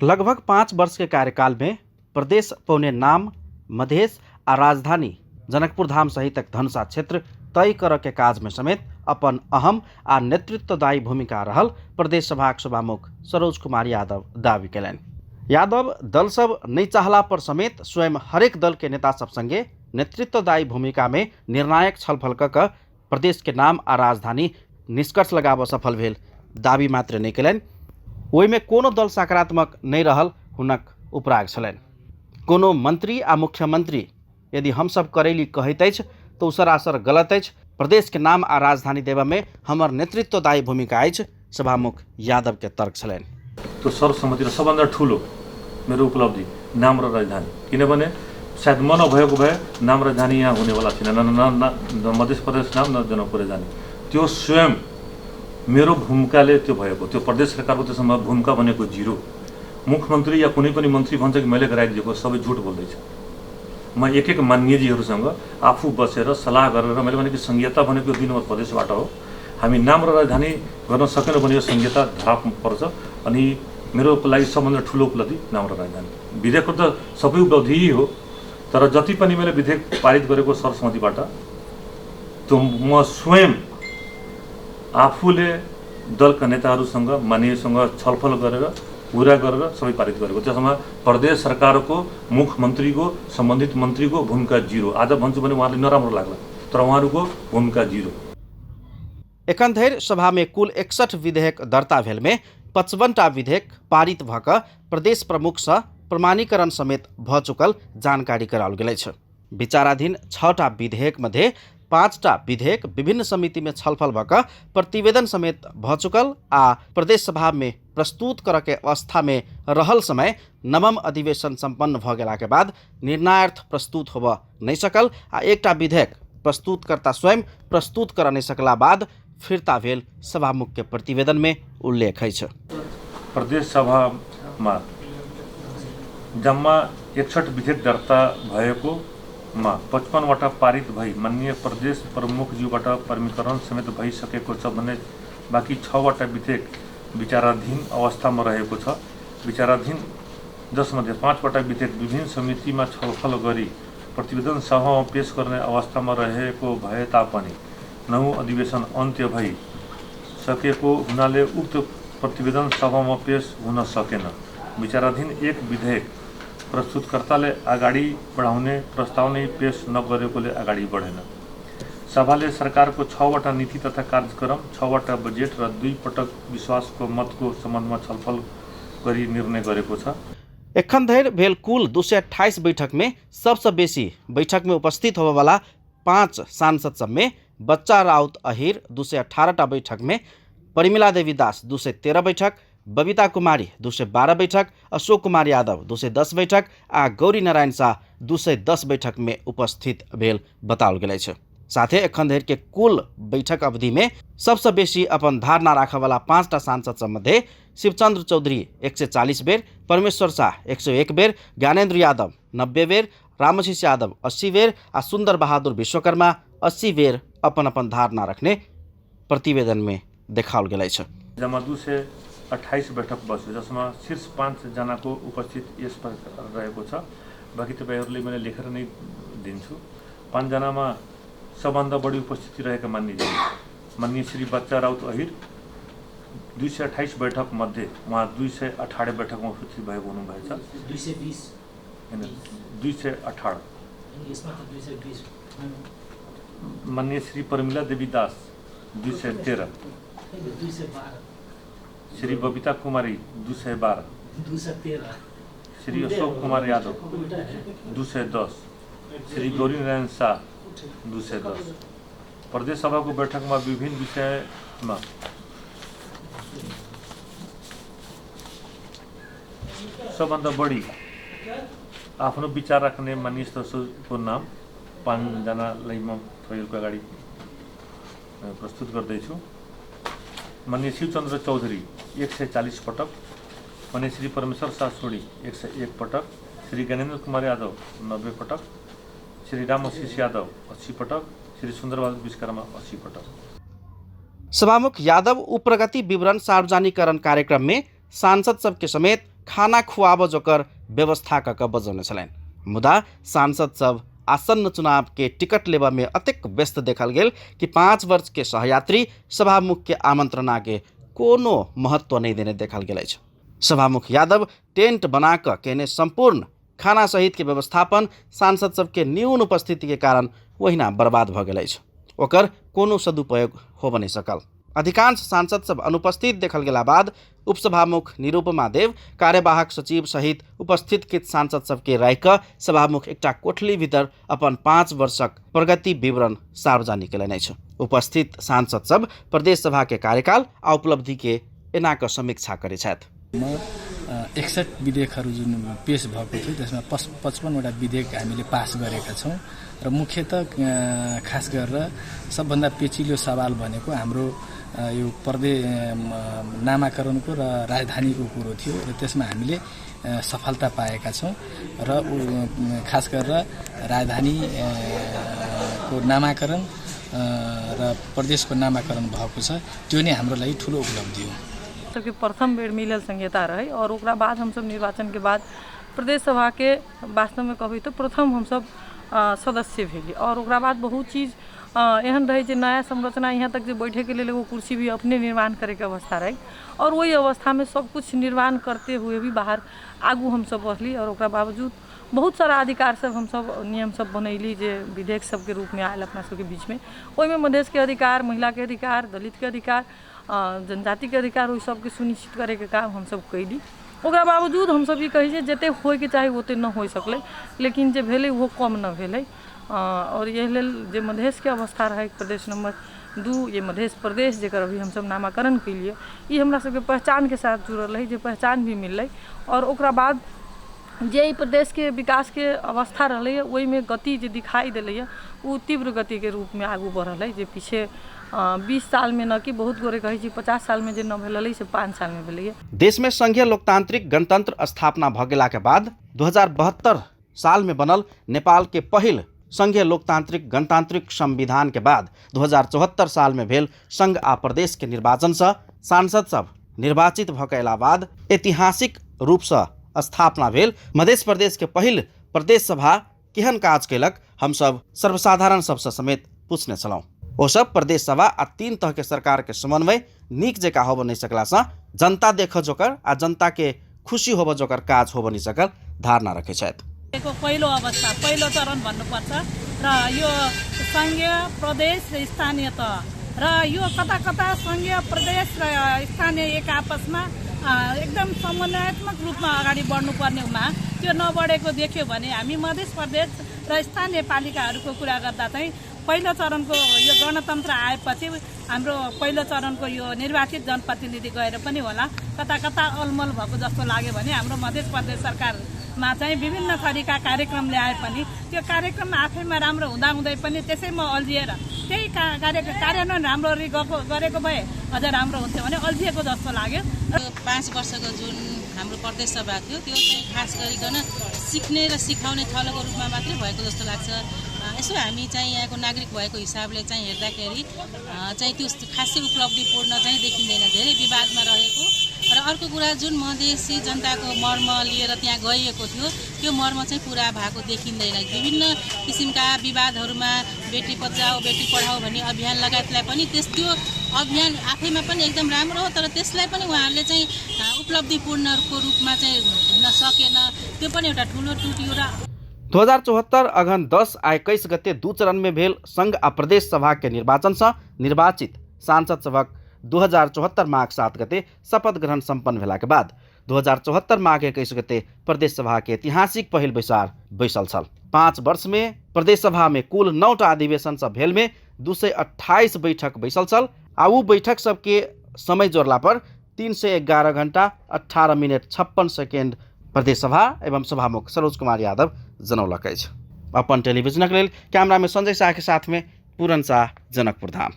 लगभग 5 वर्ष के कार्यकाल में प्रदेश पौने नाम, मधेश आ राजधानी जनकपुर धाम सहितक धनुषा क्षेत्र तय करऽ के काज में समेत अपन अहम आ नेतृत्वदायी भूमिका रहल प्रदेश सभाक सभामुख सरोज कुमार यादव दावी कयलनि। यादव दल सब नहि चाहला पर समेत स्वयं हरेक दल के नेता सब संगे नेतृत्वदायी भूमिका में निर्णायक छलफल कऽ कऽ प्रदेश के नाम आ राजधानी निष्कर्ष लगाबऽ सफल भेल दावी मात्र नहि कयलनि, ओहिमे कोनो दल सकारात्मक नहि रहल हुनक उपराग छलनि। कोनो मंत्री आ मुख्यमंत्री यदि हमसब करैली कहैत अछि तऽ ओ सरासर गलत अछि। प्रदेश के नाम आ राजधानी देबऽमे हमर नेतृत्वदायी भूमिका अछि, सभामुख यादव के तर्क छलनि। त्यो सर्वसम्मति र सबभन्दा ठुलो मेरो उपलब्धि नाम र राजधानी, किनभने सायद म नभएको भए नाम र राजधानी यहाँ हुनेवाला थिएन, न, न, न, न मध्य प्रदेश नाम न जनकपुर राजधानी। त्यो स्वयं मेरो भूमिकाले त्यो भएको, त्यो प्रदेश सरकारको त्यसमा भूमिका भनेको जिरो। मुख्यमन्त्री या कुनै पनि मन्त्री भन्छ कि मैले गराइदिएको, सबै झुट बोल्दैछ। म एक एक मान्यजीहरूसँग आफू बसेर सल्लाह गरेर मैले भनेको सङ्घीयता भनेको 2 नम्बर प्रदेशबाट हो, हामी नाम र राजधानी गर्न सकेनौँ भने यो सङ्घीयता धराप पर्छ। अनि मेरो लागि सबभन्दा ठुलो उपलब्धि नाम र राजधानी। विधेयकको त सबै उपलब्धि हो, तर जति पनि मैले विधेयक पारित गरेको सर्वसम्मतिबाट त्यो म स्वयं आफूले दलका नेताहरूसँग मान्यसँग छलफल गरेर कुरा गरेर सबै पारित गरेको। त्यसमा प्रदेश सरकारको मुख्यमन्त्रीको सम्बन्धित मन्त्रीको भूमिका जिरो। आज भन्छु भने उहाँहरूले नराम्रो लाग्ला, तर उहाँहरूको भूमिका जिरो। एखन धरि सभामे कुल 61 विधेयक दर्ता भेलमे 55टा विधेयक पारित भऽ कऽ प्रदेश प्रमुखसँ प्रमाणीकरण समेत भऽ चुकल जानकारी कराओल गेल अछि। विचाराधीन 6टा विधेयक मध्ये 5टा विधेयक विभिन्न समितिमे छलफल भऽ कऽ प्रतिवेदन समेत भऽ चुकल आ प्रदेश सभामे प्रस्तुत करऽ के अवस्थामे रहल समय नवम अधिवेशन सम्पन्न भऽ गेलाके बाद निर्णयार्थ प्रस्तुत होबऽ नहि सकल आ एकटा विधेयक प्रस्तुतकर्ता स्वयं प्रस्तुत करऽ नहि सकला बाद फिर्ता भेल सभामुख के प्रतिवेदन में उल्लेख अछि। प्रदेश सभामा जम्मा 61 विधेयक दर्ता भएकोमा 55वटा पारित भई माननीय प्रदेश प्रमुखज्यूबाट प्रमाणीकरण समेत भइसकेको छ भने बाँकी 6वटा विधेयक विचाराधीन अवस्थामा रहेको छ। विचाराधीन जसमध्ये 5वटा विधेयक विभिन्न समितिमा छलफल गरी प्रतिवेदन सभामा पेश गर्ने अवस्थामा रहेको भए तापनि नवौं अधिवेशन अन्त्य भई सकेको हुनाले उक्त प्रतिवेदन सभामा पेश हुन सकेन। विचाराधीन एक विधेयक प्रस्तुतकर्ताले अगाडि बढाउने प्रस्ताव नै पेश नगरेकोले अगाडि बढेन। सभाले सरकारको 6वटा नीति तथा कार्यक्रम, 6वटा बजेट र 2 पटक विश्वासको मतको सम्बन्धमा छलफल गरी निर्णय गरेको छ। एखन धरि भेल कुल 228 बैठक में सबसँ बेसी बैठक में उपस्थित होबयवला 5 सांसद सबमे बच्चा राउत अहिर 218टा बैठक में, परिमिला देवी दास 213 बैठक, बबीता कुमारी 212 बैठक, अशोक कुमार यादव 210 बैठक आ गौरी नारायण शाह 210 बैठक में उपस्थित भेल बताओल गेल अछि। साथे एखन धरि के कुल बैठक अवधि में सबसँ बेसी अपन धारणा राखयवला 5टा सांसद सब मध्ये शिवचंद्र चौधरी 140 बेर, परमेश्वर शाह 101 बेर, ज्ञानेन्द्र यादव 90 बेर, रामशिष यादव 80 बेर आ सुंदर बहादुर विश्वकर्मा 80 बेर अपन अपन धारणा रखने प्रतिवेदन में देखाओल गेल अछि। जम्मा 228 बैठक बस्यो, जसमा शीर्ष 5 जनाको उपस्थित यस प्रकार रहेको छ। बाँकी तपाईँहरूले मैले लेखेर नै दिन्छु। 5 जनामा सबभन्दा बढी उपस्थिति रहेका माननीय श्री बच्चा राउत अहिर 228 बैठक मध्ये उहाँ 218 बैठकमा उपस्थित भएको हुनुभएछ। 220। होइन, 218। यसमा त 220। माननीय श्री प्रमिला देवी दास 213। 212। श्री बबिता कुमारी 212। 213। श्री अशोक कुमार यादव 210। श्री गौरी नारायण शाह 210। प्रदेश सभाको बैठकमा विभिन्न विषयमा सबभन्दा बढी आफ्नो विचार राख्ने माननीय सदस्यको नाम 5जनालाई म तपाईँहरूको अगाडि प्रस्तुत गर्दैछु। माननीय शिवचन्द्र चौधरी 140 पटक, माननीय श्री परमेश्वर शाह सोढी 101 पटक, श्री ज्ञानेन्द्र कुमार यादव 90 पटक, श्री रामशिष यादव 80 पटक, श्री सुन्दरबहादुर विश्वकर्मा 80 पटक। सभामुख यादव उप्रगति विवरण सार्वजनिकरण कार्यक्रम में सांसद सबके समेत खाना खुआबऽ जोकर व्यवस्था कऽ कऽ बजौने छलनि। मुदा सांसद सब आसन्न चुनाव के टिकट लेबऽ में अतेक व्यस्त देखल गेल कि 5 वर्ष के सहयात्री सभामुख के आमंत्रणा के कोनो महत्व नहीं देने देखल गेल अछि। सभामुख यादव टेंट बना कऽ केने संपूर्ण खाना सहित के व्यवस्थापन सांसद सबके न्यून उपस्थिति के कारण ओहिना बर्बाद भऽ गेल अछि। ओकर कोनो सदुपयोग होबऽ नहि सकल। अधिकांश सांसद सब अनुपस्थित देखल गेला बाद उपसभामुख निरुपमा देव कार्यवाहक सचिव सहित उपस्थित किछु सांसद सबके राखि कऽ सभामुख एकटा कोठली भीतर अपन 5 वर्षक प्रगति विवरण सार्वजनिक कयलनि अछि। उपस्थित सांसद सब प्रदेश सभा के कार्यकाल आ उपलब्धि के एना कऽ समीक्षा करै छथि। 61 विधेयकहरू जुन पेश भएको थियो त्यसमा 55वटा विधेयक हामीले पास गरेका छौँ र मुख्यतः खास गरेर सबभन्दा पेचिलो सवाल भनेको हाम्रो यो प्रदेश नामाकरणको र राजधानीको कुरो थियो र त्यसमा हामीले सफलता पाएका छौँ र खास गरेर राजधानी को नामाकरण र प्रदेशको नामाकरण भएको छ, त्यो नै हाम्रो लागि ठुलो उपलब्धि हो। सबके प्रथम बेर मिलल संहिता रहे और ओकरा बाद हमसब निर्वाचन के बाद प्रदेश सभा के वास्तव में कहबै तो प्रथम हमसब सदस्य भेली और ओकरा बाद बहुत चीज एहन रहे जे नया संरचना यहाँ तक जे बैठे के लेल एगो कुर्सी भी अपने निर्माण करे के अवस्था रहे और वही अवस्था में सब कुछ निर्माण करते हुए भी बाहर आगू हमसब बढ़ली और ओकरा बावजूद बहुत सारा अधिकार सब हमसब नियम सब बनैली जे विधेयक सबके रूप में आयल अपना सबके बीच में। ओहिमे मधेश के अधिकार, महिला के अधिकार, दलित के अधिकार, जनजाति के अधिकार, ओहि सबके सुनिश्चित करैके काम हमसब कैली। ओकरा बावजूद हमसब ई कहै छियै जते होइके चाही ओते न होइ सकलै, लेकिन जे भेलै ओहो कम न भेलै। और यही लेल जे मधेश के अवस्था रहै प्रदेश नंबर 2, ये मधेश प्रदेश जेकर अभी हमसब नामाकरण केलियै, ई हमरा सबके पहचान के साथ जुड़ल रहै, जे पहचान भी मिललै। और ओकरा बाद जे ई प्रदेश के विकास के अवस्था रहलै ओहिमे गति जे दिखाई देलै ओ तीव्र गति के रूप में आगू बढ़ल है, जे पीछे 20 साल में न कि बहुत गोरे कहै छी 50 साल में जे न भेल रहलै से 5 साल में भेलैए। देश में संघीय लोकतांत्रिक गणतंत्र स्थापना भऽ गेला के बाद 2072 साल में बनल नेपाल के पहिल संघीय लोकतांत्रिक गणतांत्रिक संविधान के बाद 2074 साल में भेल संघ आ प्रदेश के निर्वाचन से सांसद सब निर्वाचित भऽ के अयला बाद ऐतिहासिक रूप से स्थापना भेल मधेश प्रदेश के पहिल प्रदेश सभा केहन काज केलक हमसब सर्वसाधारण सबसँ समेत पूछने छलहुँ। ओ सब प्रदेश सभा आ 3 तह के सरकार के समन्वय नीक जकाँ होबऽ नहि सकलासँ जनता देखऽ जोकर आ जनता के खुशी होबऽ जोकर काज होबऽ नहि सकल धारणा रखै छथि। पहिलो अवस्था, पहिलो चरण भन्नुपर्छ र यो संघीय प्रदेश र स्थानीय तह र यो कता कता संघीय प्रदेश र स्थानीय एक आपसमा एकदम समन्वयात्मक रूपमा अगाडि बढ्नुपर्नेमा त्यो नबढेको देख्यो भने हामी मधेस प्रदेश र स्थानीय पालिकाहरूको कुरा गर्दा चाहिँ पहिलो चरणको यो गणतन्त्र आएपछि हाम्रो पहिलो चरणको यो निर्वाचित जनप्रतिनिधि गएर पनि होला कता कता अलमल भएको जस्तो लाग्यो भने हाम्रो मधेस प्रदेश सरकारमा चाहिँ विभिन्न थरीका कार्यक्रम ल्याए पनि त्यो कार्यक्रम आफैमा राम्रो हुँदाहुँदै पनि त्यसैमा अल्झिएर त्यही कार्यान्वयन राम्ररी गरेको भए अझ राम्रो हुन्थ्यो भने अल्झिएको जस्तो लाग्यो। 5 वर्षको जुन हाम्रो प्रदेश सभा थियो त्यो चाहिँ खास गरिकन सिक्ने र सिकाउने थलोको रूपमा मात्रै भएको जस्तो लाग्छ। यसो हामी चाहिँ यहाँको नागरिक भएको हिसाबले चाहिँ हेर्दाखेरि चाहिँ त्यो खासै उपलब्धिपूर्ण चाहिँ देखिँदैन, धेरै विवादमा रहेको। र अर्को कुरा जुन मधेसी जनताको मर्म लिएर त्यहाँ गइएको थियो त्यो मर्म चाहिँ पुरा भएको देखिँदैन। विभिन्न किसिमका विवादहरूमा बेटी बचाओ बेटी पढाओ भन्ने अभियान लगायतलाई पनि त्यो अभियान आफैमा पनि एकदम राम्रो हो, तर त्यसलाई पनि उहाँहरूले चाहिँ उपलब्धिपूर्णको रूपमा चाहिँ हुन सकेन, त्यो पनि एउटा ठुलो त्रुटि हो। र 2074 अगहन 10 आ 21 गते 2 चरण में भेल संघ आ प्रदेश सभा के निर्वाचन से निर्वाचित सांसद सभक 2074 माघ 7 गते शपथ ग्रहण सम्पन्न भेला के बाद 2074 माघ 21 गते प्रदेश सभा के ऐतिहासिक पहिल बैसार बैसल छल। 5 वर्ष में प्रदेश सभा में कुल 9टा अधिवेशन सब भेल में 228 बैठक बैसल छल आ उ बैठक सबके समय जोड़ला पर 311 घंटा 18 मिनट 56 सेकेंड प्रदेश सभा एवं सभामुख सरोज कुमार यादव जनौलक अछि। अपन टेलीविजनक लेल कैमरा में संजय शाह के साथ में पूरन शाह, जनकपुर धाम।